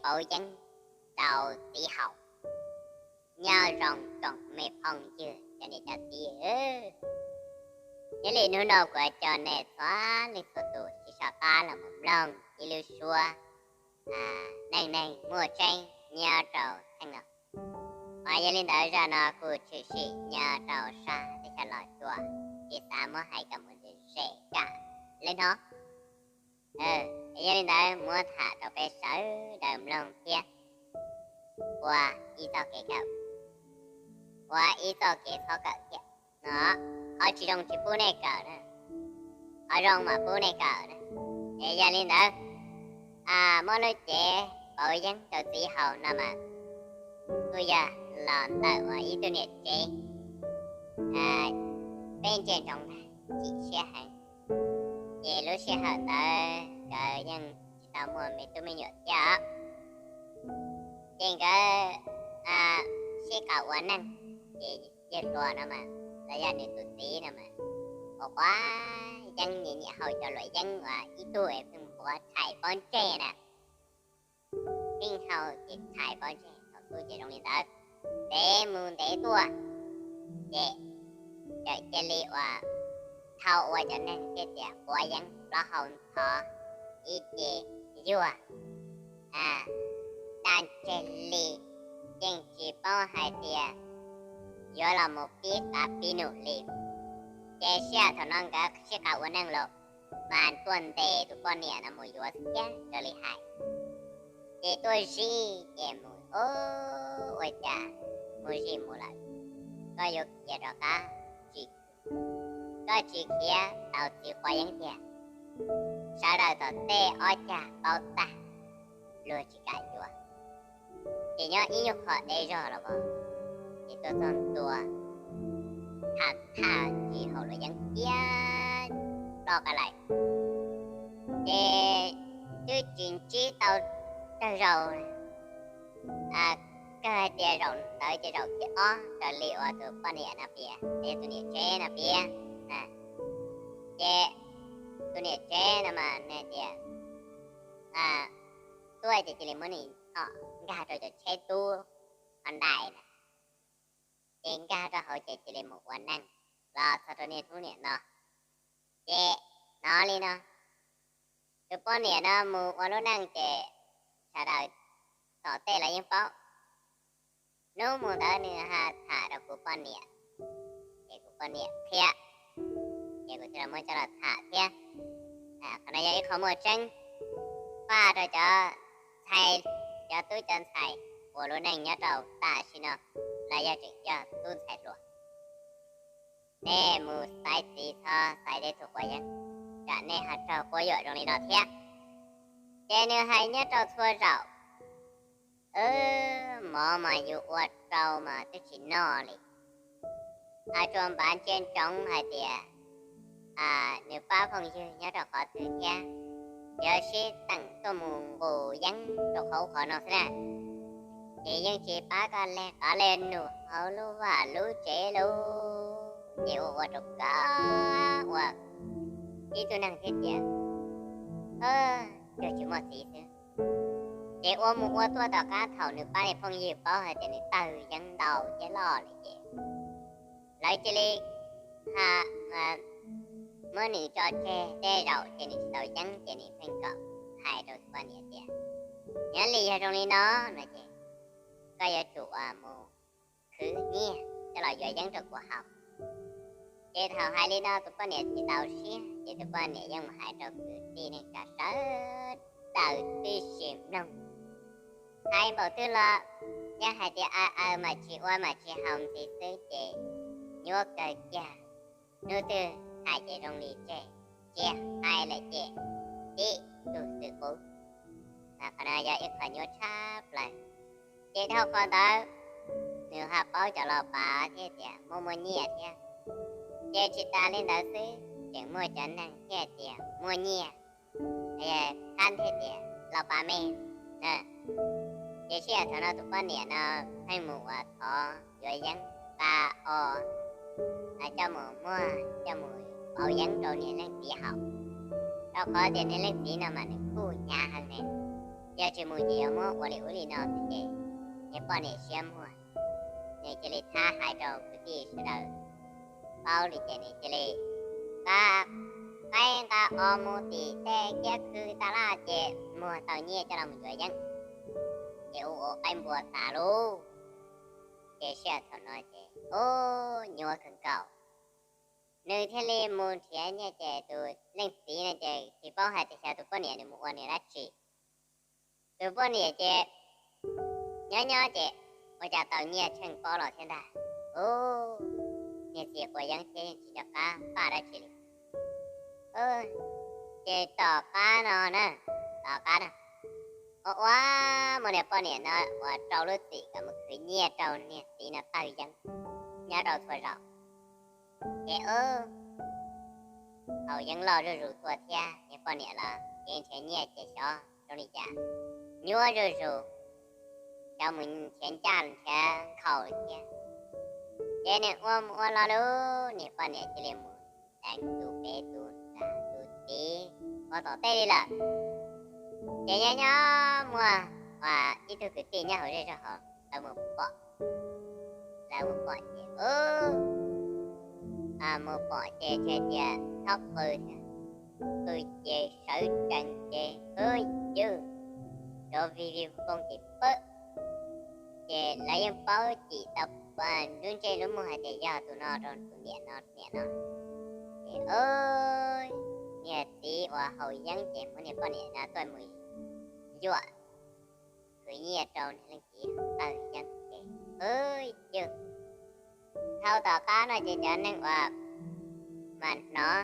pauv yeeb rau txiv haus. Nyob zoo tsoom me phooj ywg cov niam cov txiv, nyob li hnub no kuv coj nej txhua leej txhua tus tsis sab qab los mus mloog ib lub suab neej neeg muaj tseeb nyob rau txheej no. Mas yog li ntawd zaj no kuj tshwm sim nyob rau sab teb chaws Los Tsuas, tsis xav muab hais kom mus ze kam leb no. Yog li ntawd muab tham rau peb sawv daws mloog thiab ua ib txoj kev kawm, ua ib txoj kev txhob kawm thiab no. Qhov tsis zoo tsis pub nej kawm na, qhov zoo mas pub nej kawm na. Es yog li ntawd, muab lub cev pauv yeeb rau txiv haus no mas kuj yog los ntawm uas ib tug niam tsev, peb ntsia ntsoov ntag, chim siab heev. Ces lub sij hawm ntawd nkawd yeej tsis tau muaj me tub me nyuam thiab. Ces nkawd sib qab ua neej, ces yawg hluas no mas, los yog nws tus txiv no mas, ua quav yeeb, nyiam nyiam haus cov luam yeeb uas ib tug es pheej npuav rhais pob ntseg na. Pheej haus ces rhais pob ntseg thaum twg ces zoo li ntawd, ntev mus ntev tuaj, ces txawm cia li uas dhau ua cov neeg thiaj tias quav yeeb plaub hau ntho ib ce yuag daj ntseg li, yeej tsis paub hais tias yuav los mus pib qab pib num li. Ces sij hawm thaum no nkawd sib qab ua neej los mas tuaj ntes tus poj niam no mus yuav thiab raws li hais. Ces tuaj zij ces mus, ua cas mus zij mus lawm, koj yuav khiav rov qab tsis, koj tsis khiav tau txiv quav yeeb tiag, sawv daws tom tej ob cag paub tag, luag tsis kam yuav. Ces nyob ib nyuag qho deb zog los as, ces tuaj txog ntua, tham tham tsis haus luam yeeb tiag, ploj qab lawm. Ces twb tsis ntsib tau tsawg zaus, kawg hais tias zaum ntawd ces zaum thib ob raws li uas tus poj niam no piav, tus niam tsev no piav. Ces tus niam tsev no mas nws tias, tuaj ces cia li muab nws nkag rau cov tsheb tub Hyundai na, ces nkag rau hauv ces cia li mus ua neej los txog rau niaj hnub niam no. Ces hnov li no, tus poj niam no mus ua lub neej ces sawv daws tom tej los yeej paub. Hnub mus ntawd nws ha tham rau kuv poj niam, ces kuv poj niam qhia, ces kuv thiaj li muab coj los tham thiab. Qhov no yog ib qho muaj tseeb, faj rau cov ntxhais, cov tub cov ntxhais ua lub neej nyob rau tam sim no los yog tseem yog tub ntxhais hluas. Nej mus xaiv txiv txhob xaiv tej tug quav yeeb, tsam nej ho raug quab yuam zoo li no thiab. Ces nws hais nyob rau txhua zaus, mov mas yus ua rau mas twb tsis noj li. Tsuas npav ntsia ntsoov hais tias nws pab phooj ywg nyob rau qhov twg thiab, yuav sib teem tuaj mus nqus yeeb rau qhov ub qhov no xwb na. Ces yeej tsis pab koj leg qab leg num hauv lub vaj lub tsev lauj. Ces ua ua rau koj ua ib tug neeg thiab tias, yog tsis muaj txiv xwb. Ces ua mus ua tuaj tom qab thaum nws pab niag phooj ywg paub hais tias nws tawg yeeb ntau thiab loj lawm ces lawv cia li muab nws tso tseg tej zaum ces nws tsis tau yeeb ces nws pheej kom hais rau tus poj niam tias, yog li yog zoo li no no ces koj yuav tsum ua mus khwv nyiaj coj los yuav yeeb rau kuv haus. Ces thaum hais li no tus poj niam tsis tau siab ces tus poj niam yeej mus hais rau kwv tij neej tsa sawv daws tib si mloog. Hais npaum twg los yeej hais tias aw aw mas tsis ua mas tsis haus ntxiv xwb ces nyuaj kawg kiag. Hnub twg hais ces zoo li tseg, tsis hais lawm ces tib tug xwm qub. Qhov no yog ib qho nyuaj tshaj plaws. Ces dhau qhov ntawd nws ho paub cov los pav thiab tias muaj muaj nyiaj thiab. Ces tsis tas li ntawd xwb tseem muaj cov neeg thiaj tias muaj nyiaj, qab thiaj tias los pav me. Ces sij hawm thaum no tus poj niam no pheej mus ua thov yuav yeeb qa o coj mus muag coj mus pauv yeeb rau niag leej txiv haus, rau qhov tias niag leej txiv no mas nws kuj hnyav heev ne. yog tsis mus ces yuav muab ua li ub li no xwb ces niag poj niam siab muag, nws cia li thab hais rau kwv tij sawv daws paub li ces nws cia li nqa qaib nqa o mus tim tej kiab khw taj laj ces muag tau nyiaj coj los mus yuav yeeb, ces ua ua qaib npua tas lauj. Ces sij hawm thaum no ces ub, nyuaj kawg nkaus, nws thiaj li mus nrhiav nyiaj ces tus leej txiv no ces tsis paub hais tias xyov tus poj niam nws mus ua niam dab tsi. Tus poj niam ces nyob nyob ces ua cas tau nyiaj tsheej pob los thiab ntag. Ub, niag txiv quav yeeb thiab yeej tsis nco qab paj dab tsi li. Ces tom qab no na, tom qab no ua ua muaj niag poj niam no uas rau lub txim kom mus khwv nyiaj rau niag txiv no pawg yeeb nyob rau txhua zaus. Ces ub, haus yeeb loj zuj zus tuaj thiab, niag poj niam los kev nrhiav nyiaj ces xyov zoo li cas, nyuaj zuj zus, xyov mus nrhiav ncaj nrhiav nkhaus li thiab. Ces nws ua mus ua los lauj, niag poj niam cia li mus deev tus pem tus nram tus tid ua tom tej li lawm. Ces nyob nyob muaj ib tug kwv tij nyob hauv zej zog hauv lawv mus pom, lawv mus pom ces ub, mus pom ces ntshai tias txhob qw thiab, qw ces sawv tsees ces ub, ywg, rov vij vij voog ces pawg. Ces lawv yeej paub cim tau nruab ntsej lub muag hais tias yog tus no rau tus niam no niam no. Ces niag txiv uas haus yeeb ces muab niag poj niam no tuaj mus yuam khwv nyiaj rau niag leej txiv pawg yeeb ces ub, ywg. Dhau tom qab no ces cov neeg uas mas hnov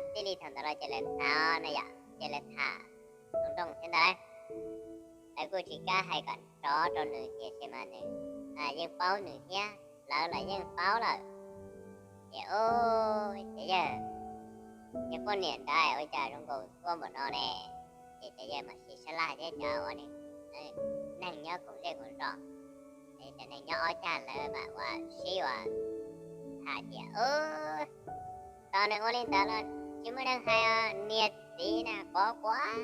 txij li thaum ntawd los ces lawv hnov no yom, ces lawv tham nroog nroog thiab ntag lauj. Lawv kuj tsis kam hais kom rov rau nws tiam sis mas nws yeej paub nws thiab, lawv los yeej paub lawm. Ces ub, ces yawg, niag poj niam ntawd ua cas zoo nkaus tuaj npaum no ne? Ces cov yawg mas sib sab laj thiab cov ua neeg nyob koom zej koom zos, cov neeg nyob ob cag lawv mas ua sib ua tham tias, ub, tos nws ua li ntawd los tsis muaj neeg hais, niag txiv na quav quav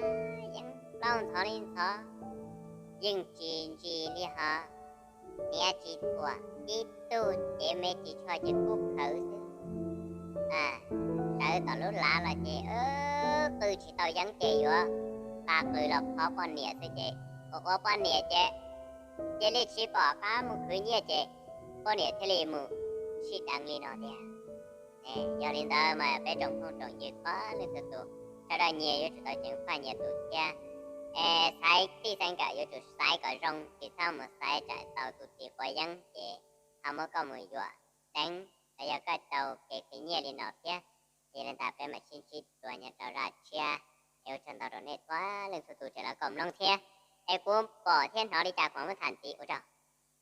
yeeb plaub ntxhov li ntxhov, yeej tsis ntsis li hos, niav tsis thuam, tib tug cev me tsis tsho ces kub khawv xwb. Sawv tom lub lav los ces qw tsis tau yeeb ces yuav nqa qws los phov poj niam xwb ces ua ua poj niam ces cia li tsis pom qab mus khwv nyiaj ces poj niam thiaj li mus sib deev li no tiag. Yog li ntawd mas peb tsoom phooj tsoom ywg txhua leej txhua tus, sawv daws nyias yuav tsum tau ceev faj nyias tus thiab. Es xaiv txij xaiv nkawm yuav tsum xaiv kom zoo, tsis txhob mus xaiv tsam tau tus txiv quav yeeb ces ho muab koj mus yuam deev los yog koj tau kev khwv nyiaj li no thiab. Yog li ntawd peb mam sib ntsib dua nyob rau zaj tshiab. Es ua tsaug ntau rau nej txhua leej txhua tus tseem los koom mloog thiab. Es kuv pom thiab hnov li cas kuv mam muab tham ntxiv, ua tsaug.